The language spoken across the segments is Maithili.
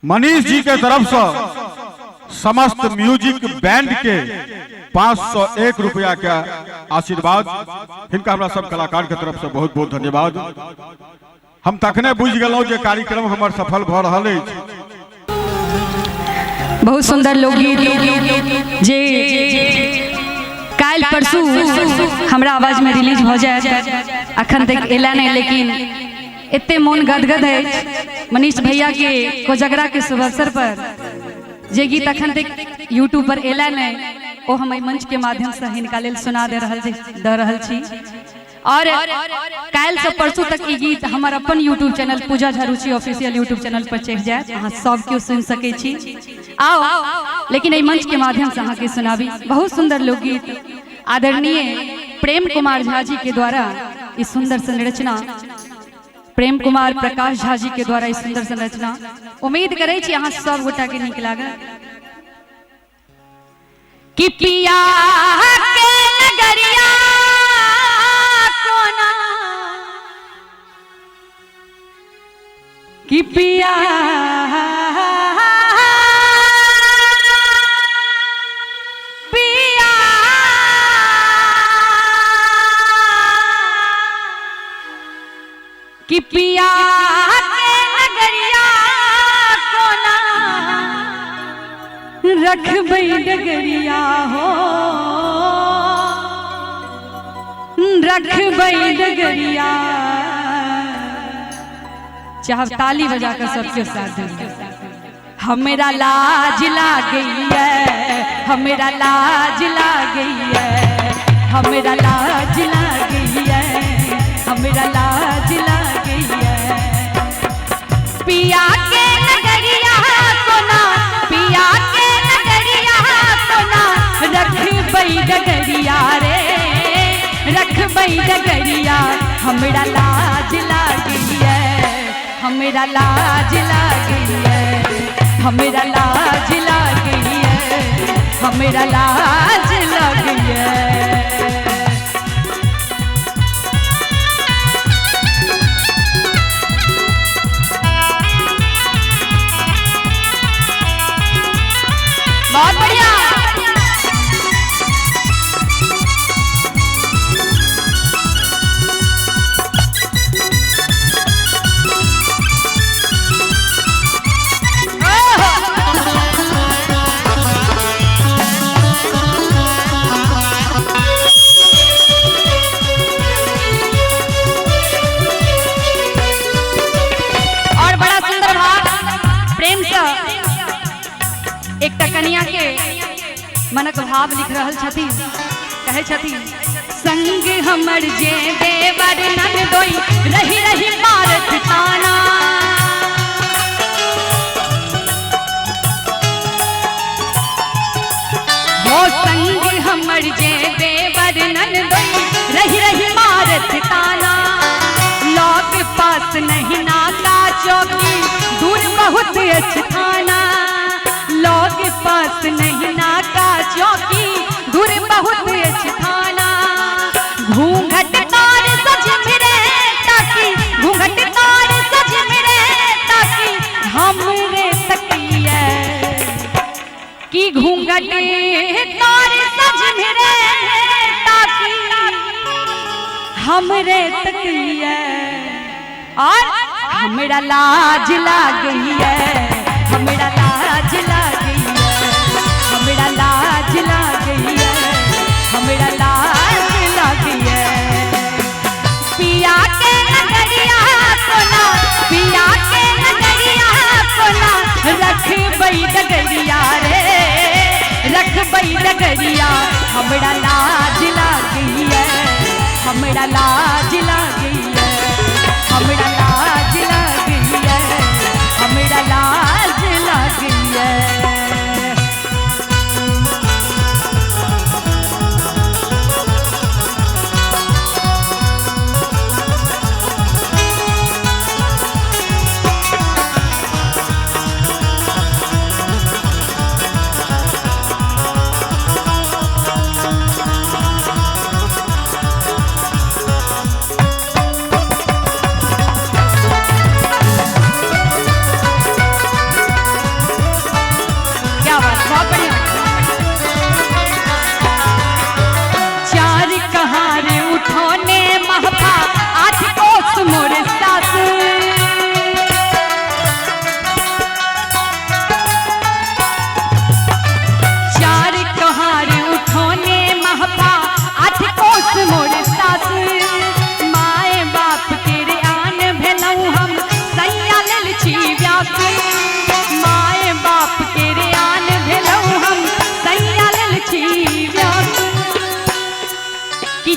मनीष जी के तरफ से समस्त म्यूजिक बैंड के 501 रुपया के आशीर्वाद। हिनका हमरा सब कलाकार के तरफ से बहुत बहुत धन्यवाद। हम तखने बुझि गेलहुँ जे कार्यक्रम हमर सफल भऽ रहल अछि। बहुत सुंदर लोकगीत जे काल्हि परसू हमरा आवाज में रिलीज भऽ जायत, अखन तक एला नहीं, लेकिन एते मोन गदगद अछि मनीष भैया के कोजगरा के शुभ अवसर पर जे गीत अखन तक यूट्यूब पर एला नहीं ओ हम एहि मंच के माध्यम से हिनका लेल सुना दे रहल दऽ रहल छी। और काल्हि से परसू तक ई गीत हमर अपन YouTube channel Puja Jha Ruchi official YouTube channel पर चढ़ि जायत, अहाँ सब केओ सुनि सकै छी। आओ लेकिन एहि मंच के माध्यम से अहाँके सुनाबी बहुत सुंदर लोकगीत आदरणीय प्रेम कुमार झा जी के द्वारा ई सुंदर संरचना, प्रेम कुमार प्रकाश झा जी के द्वारा ई सुंदर संरचना। उम्मीद करै छी अहाँ सब गोटा के नीक लागत। कि पिया के नगरिया कोना, कि पिया पिया कि पिया के नगरिया कोना रखबै डगरिया हो, रखबै डगरिया। चाहब ताली बजाकर सबके साथ देंगे। हमरा लाज लागैया, हमरा लाज लागैया, हमरा लाज लागैया, हमरा लाज लागैया। पिया के नगरिया कोना, पिया के नगरिया कोना रखबै डगरिया रे, रखबै डगरिया। हमरा लाज लागैया, हमरा लाज लागैया, हमरा लाज लागैया, हमरा लाज लागैया। बहुत बढ़िया। और बड़ा सुंदर भाव प्रेम से एकटा कनिया के मनक भाव लिख रहल छथिन, कहै छथिन संग हमर जे देवर ननदोई रही रही मारत ताना, हो संग हमर जे देवर ननदोई रही रही मारत ताना, लग पास नहीं नाका चौकी दूर बहुत अछि थाना, लग पास नहीं नाका चौकी दूर बहुत अछि थाना, घूंघट तार सज मेरे ताकी, घूंघट तार सज मेरे ताकी हमरे तकिया, कि घूंघट तार सज मेरे ताकी हमरे तकिया। और हमरा लाज लागैया, हमरा लाज लागैया, हमरा लाज लागैया, हमरा लाज लागैया। पिया के नगरिया कोना, पिया के नगरिया कोना रखबै डगरिया रे, रखबै डगरिया। हमरा लाज लागैया, हमरा लाज लागैया, हमरा लाज लागैया, हमरा लाज लागैया।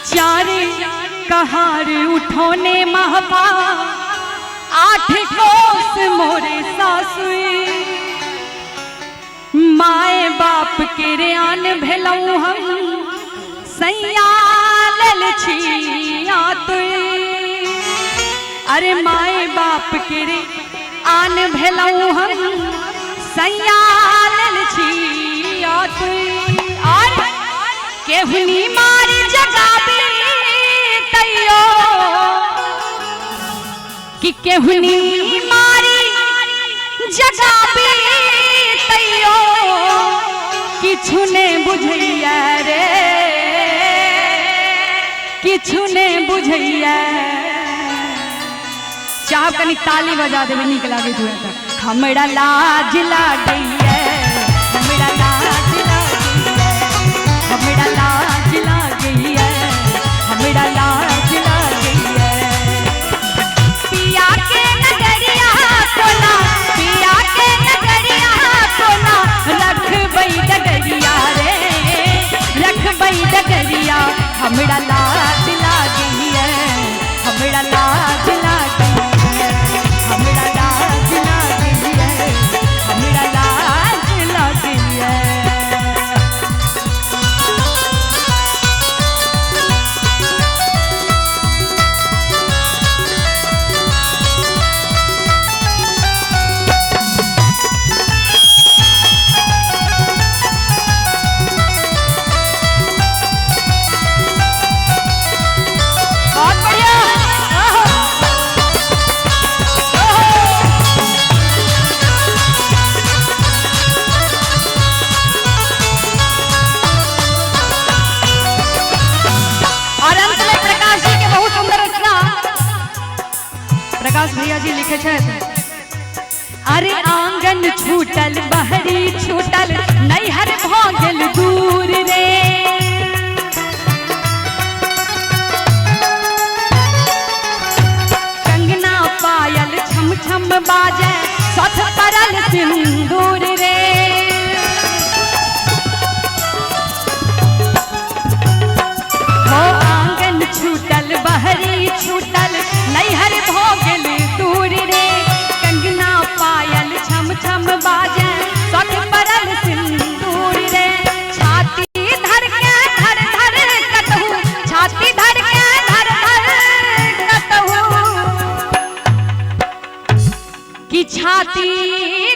चार कहार उठोने महपा 8 कोस मोरे सासुई। माए बाप के रे आन भेलौं हम सैया लेल छी आतुई। अरे माए बाप के रे आन भेलौं हम सैया लेल छी आतुई। और केहुनी मारी जगाबी तैयो कि केहुनी मारी जगाबी तैयो किछु ने बुझैया रे, किछु ने बुझैया। चाहब कनी ताली बजा देबै नीक लागैत हुए तऽ। हमरा लाज लागैया, हमरा लाज लागैया, हमरा लाज लागैया, हमरा लाज लागैया। पिया के नगरिया कोना, पिया के नगरिया कोना रखबै डगरिया रे, रखबै डगरिया। हमरा लाज लागैया, हमरा लाज लागैया, हमरा लाज लागैया, हमरा लाज लागैया। बहुत बढ़िया। और अंत में प्रकाश जी के बहुत सुंदर रचना प्रकाश भैया जी लिखे छथि। अरे आंगन छूटल बहरी छूटल नैहर भऽ गेल दूर रे, कंगना पायल छम छम बाजे सथ परल सिंदूर रे। हो आंगन छूटल बहरी छूटल नैहर भऽ गेल दूर रे, कंगना पायल छम छम बाजे सथ परल सिंदूर रे। छाती धर के धर धर कतहु, छाती धर के धर धर कतहु, कि छाती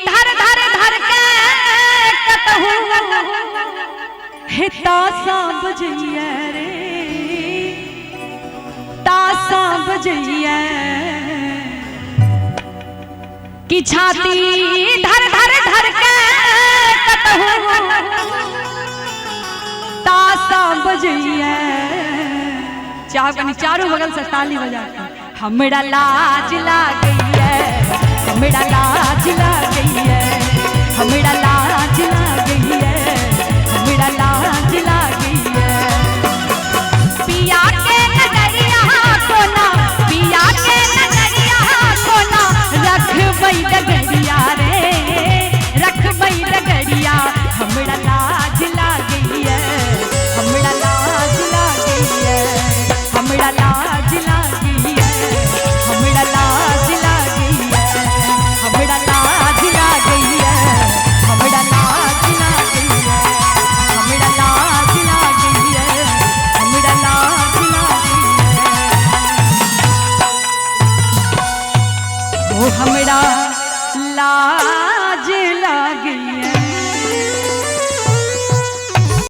धर धर धर के कतहु हे तासा बजैया रे, तासा बजैया। कि छाती धर धर धर के कतहु तासा बजैया। चाह कनी चारू बगल से ताली बजा के। हमरा लाज लागैया, हमरा लाज लागैया।